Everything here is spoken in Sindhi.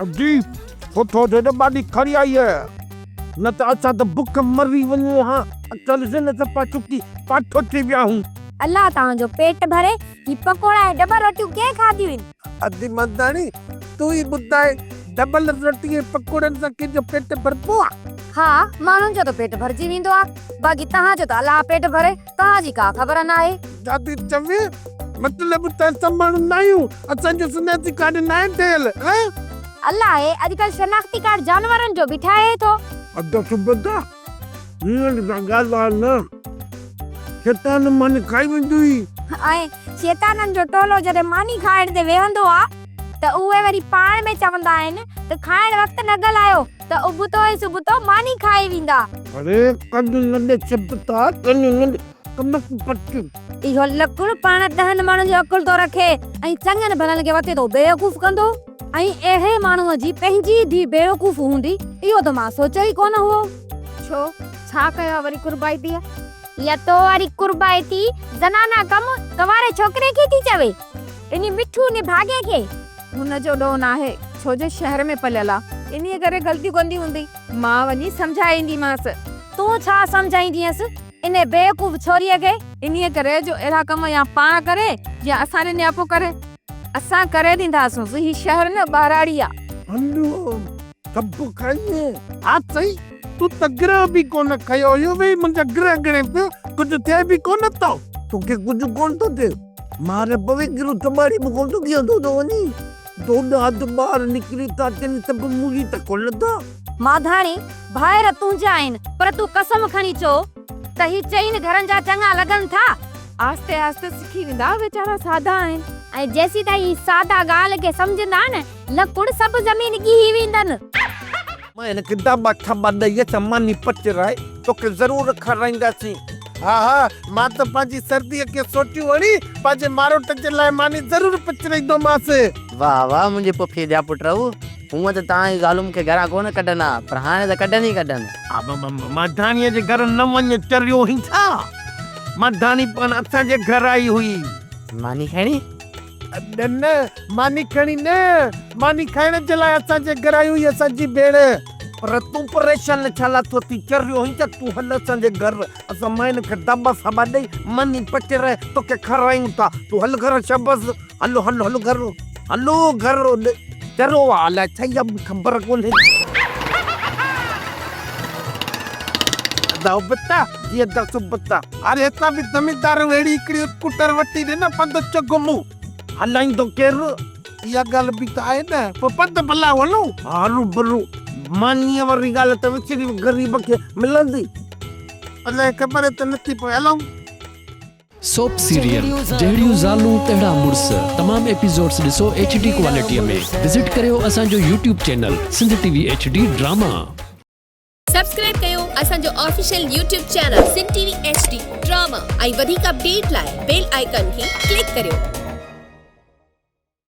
ادي، سٺو ٿيو ته ٻاڏي کڻي آئي آهي، نه ته اسان ته بک مري وڃون ها. اصل زن صفا سڪي پاٺو ٿي ويا آهيون. الله توهان جو پيٽ ڀري، هي پڪوڙا ۽ ڊبل روٽيون ڪنهن کاڌيون آهن؟ ادي مرداڻي، تون ئي ٻڌاء، ڊبل روٽي ۽ پڪوڙن سان ڪنهن جو پيٽ ڀربو آ؟ ها، ماڻهن جو ته پيٽ ڀرجي ويندو آ، باقي توهان جو ته الله پيٽ ڀري، توهان جي ڪا خبر ناهي. دادي چوي، مطلب ته اسان ماڻهو ناهيون، اسان جو شناختي ڪارڊ ناهي ٺهيل، هان؟ الله آهي، اڄڪلهه شناختي ڪارڊ جانورن جو به ٺاهي ٿو. ادا سبدا، هينئر سان ڳالهاء نه، شيطان ماني کائي ويندوئي. ۽ شيطانن جو ٽولو جڏهن ماني کائڻ تي ويهندو آ ته اهي وري پاڻ ۾ چوندا آهن ته کائڻ وقت نه ڳالهايو ته ابتو ۽ سبتو ماني کائي ويندا. اڙي ڪن نه ڏي سبتا، ڪن نه ڏي ڪمڪ پٽ. اهو لڪڙ پاڻ ڏهن ماڻهن جو عقل ٿو رکي ۽ چڱن ڀلن کي وتي ٿو بيوقوف ڪندو ۽ اهڙي ماڻهوء جي پنهنجي ڌيء بيوقوف هوندي اهو ته مان سوچيو ئي ڪونه هئو. ڇو، ڇا ڪيو آ وري قربائتيء؟ يا تو واري قربائتي زنانا ڪم ڪنواري ڇوڪري کي ٿي چوي، انهي مٺو نڀاڳي کي. هن جو ڏوهه ناهي، ڇو جو شهر ۾ پليل آ، انهيء ڪري غلطيون ڪندي هوندي. مان وڃي سمجهائي اينديمانس. تون ڇا سمجهائيندينس انهي بيوقوف ڇوريء کي؟ انهيء ڪري جو اهڙا ڪم يا پاڻ ڪري يا اسان ڏي نياپو ڪري. اسان ڪري ڏينداسونس، هي شهر نه ٻهراڙي آ. هلو سڀ کائين. ها سائين، تون ته گرهه به ڪونه کنيو هيو، ويهي منهنجا گرهه ڳڻين پيو، ڪجهه ٿئي به ڪونه ٿو. توکي ڪجهه ڪونه ٿو ٿئي، مار پوي گرهه ٿٻاڙي به ڪونه ٿو ڳيهندو ٿو وڃين. دوڏ اڌ ٻاهر نڪري ٿا اچن ته به موري ته ڪونه ٿا. ماڌاڻي، ڀائر تنهنجا آهن، پر تون قسم کڻي چئو ته هي چئن گهرن جا چڱا لڳن ٿا. آهستي آهستي سکي ويندا، ويچارا سادا آهن. ۽ جيسيتائين هي سادا ڳالهه کي سمجهندا نه، لڪڙ سڀ زمين ڳيهي ويندن. مان هن کي داٻا ٿاٻا ڏئي اسان ماني پچرائي توکي ضرور کارائينداسين. ها ها، مان ته پنهنجي سرديء کي سوٽيون هڻي پنهنجي ماروٽ جي لاء ماني ضرور پچرائيندومانس. واهه واهه منهنجي پڦيء جا پٽ رهو. هونء ته توهان جون زالون مون کي گهران ڪونه ڪڍن ها، پر هاڻي ته ڪڍن ئي ڪڍن. مانڌاڻيء جي گهر نه وڃ، چريو هين ڇا؟ مانڌاڻي پاڻ اسان جي گهر آئي هئي. ماني کڻي؟ نه نه، ماني کڻي نه، ماني کائڻ جي لاء اسان جي گهر آئي هئي اسان جي ڀيڻ. پر تون پريشان ڇا لاء ٿو ٿين، چريو هين ڇا؟ تون هل اسان جي گهر، اسان ماين کي دٻا سٻا ڏئي ماني پچرائي توکي کارايون ٿا. تون هل گهر شابس، هل هل هل گهر، هلو گهر. چريو آ الائي ڇا اها به خبر ڪونهي. ادا ابتا، جي ادا سبتا. هاڻي هتان به زميندار اهڙي هڪڙي اسڪوٽر وٺي ڏي نه پنڌ چگهه مون. هلائيندو ڪير؟ اها ڳالهه به ته آهي نه. پوء پنڌ ڀلا هلون؟ هروڀرو مانيء واري ڳالهه ته وڇڙي غريب کي ملندي. الائي خبر ته نٿي پوي. هلون. سوپ سيريل جهڙيون زالون تهڙا مڙس تمام ايپيسوڊس ڏسو ايڇ ڊي ڪوالٽي ۾ وزٽ ڪريو اسان جو YouTube channel Sindh T V H D drama. Subscribe ڪيو اسان جو official YouTube channel Sindh T V H D drama ۽ وڌيڪ اپڊيٽ لاء بيل آئيڪان کي ڪلڪ ڪريو.